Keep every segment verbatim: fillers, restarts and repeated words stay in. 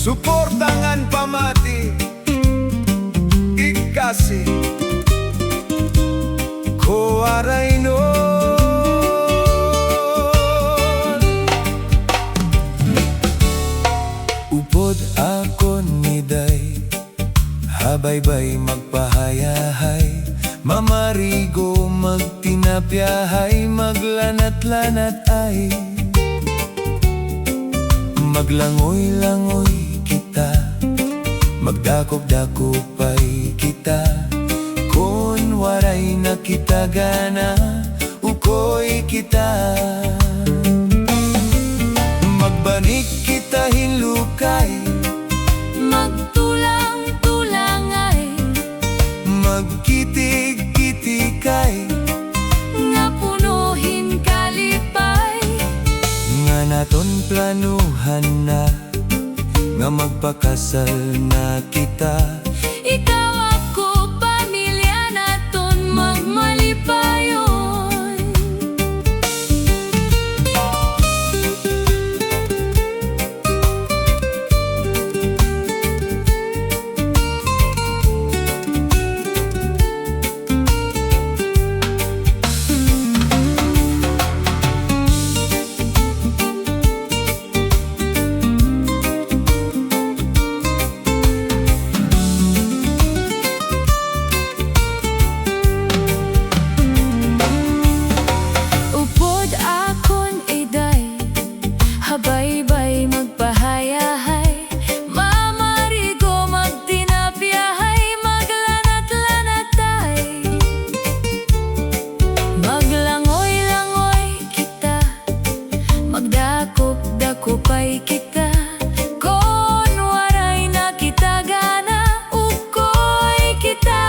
Suporta ngan pamati, ikasi ko Waraynon. Upod akon iday, ha baybay magpahayahay, mamarigo magtinapyahay, maglanat-lanatay, maglangoy-langoy kita, magdakop-dakopay kita, kon waray na kita gana, ukoy kita. Magbanig kita hin lukay, magtulang-tulangay, magkitig-kitikay, nga puno hin kalipay, ngan aton planuhan na nga magpakasal na kita. Ikaw, ako, pamilya naton magmalipayon. Upod akon iday, ha baybay magpahayahay, mamarigo magtinapyahay, maglanat-lanatay, maglangoy-langoy kita, magdakop-dakopay kita, kon waray na kita gana, ukoy kita.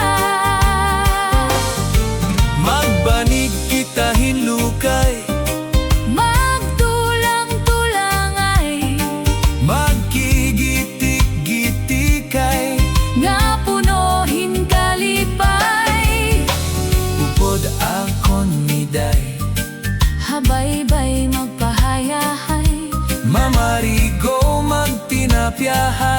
Magbanig kita hin lukay, magtulang-tulangay, magkigitik-gitikay, nga puno hin kalipay. Upod akon iday, ha baybay magpahayahay, mamarigo magtinapyahay,